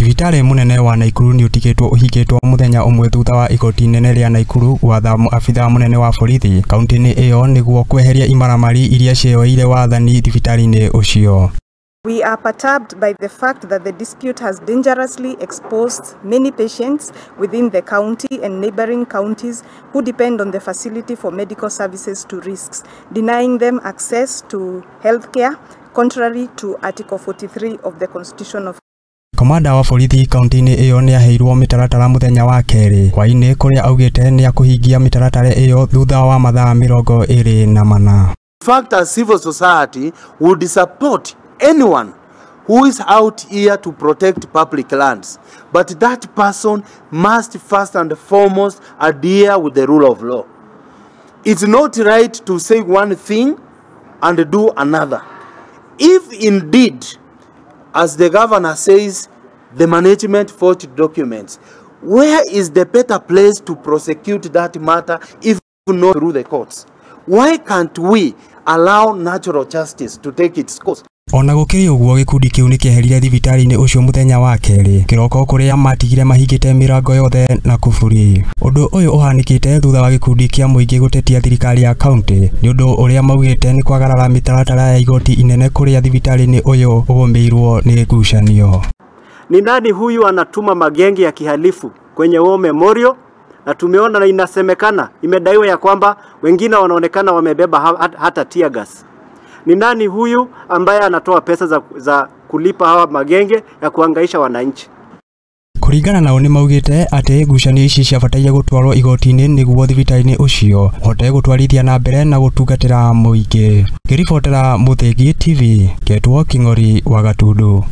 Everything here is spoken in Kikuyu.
Thibitarĩ mũnene wa Naikuru nĩ ũtigĩtwo ũhingĩtwo mũthenya ũmwe thutha wa igoti inene rĩa Naikuru gwatha abithaa mũnene wa borithi kaunti-inĩ ĩyo nĩguo kweheria imaramari iria cioeire wathani thibitarĩ-inĩ ũcio. We are perturbed by the fact that the dispute has dangerously exposed many patients within the county and neighboring counties who depend on the facility for medical services to risks, denying them access to healthcare contrary to Article 43 of the Constitution of Komanda wa borithi kaunti-inĩ ĩyo nĩ aheirwo mĩtaratara mũthenya wa kerĩ hwaĩ-inĩ kũrĩa augĩte nĩ akũhingia mĩtaratara ĩyo thutha wa mathaa 24. In fact, as civil society would support anyone who is out here to protect public lands, but that person must first and foremost adhere with the rule of law. It's not right to say one thing and do another. If indeed, as the governor says, the management forged documents, where is the better place to prosecute that matter if not through the courts? Why can't we allow natural justice to take its course? Ona gũkĩrĩ ũguo gĩkundi kĩu nĩ kĩeherire thibitarĩ-inĩ ũcio mũthenya wa kerĩ kĩroko kũrĩa matigire mahingĩte mĩrango yothe na kuburi. Ũndũ ũyũ ũhanĩkĩte thutha wa gĩkundi kĩa mũingĩ gũtetia thirikari ya kaunti nĩ ũndũ ũrĩa maugĩte nĩ kwagarara mĩtaratara ya igoti inene kũrĩa thibitarĩ-inĩ ũyũ ũgũmĩirwo nĩ ngucanio. Ni nani huyu anatuma magenge ya kihalifu kwenye War Memorial? Na tumeona na inasemekana imedaiwa ya kwamba wengine wanaonekana wamebeba hata tear gas. Ni nani huyu ambaye anatoa pesa za kulipa hawa magenge ya kuhangaisha wananchi? Kũringana nao nĩ maugĩte atĩ ngucanio ici ciabataire gũtwarwo igoti-inĩ nĩguo thibitarĩ-inĩ ũcio ũhote gũtwarithia na mbere na gũtungatĩra mũingĩ. Ngĩribotera Mũthĩgi TV, ngetwo King'ori wa Gatundu.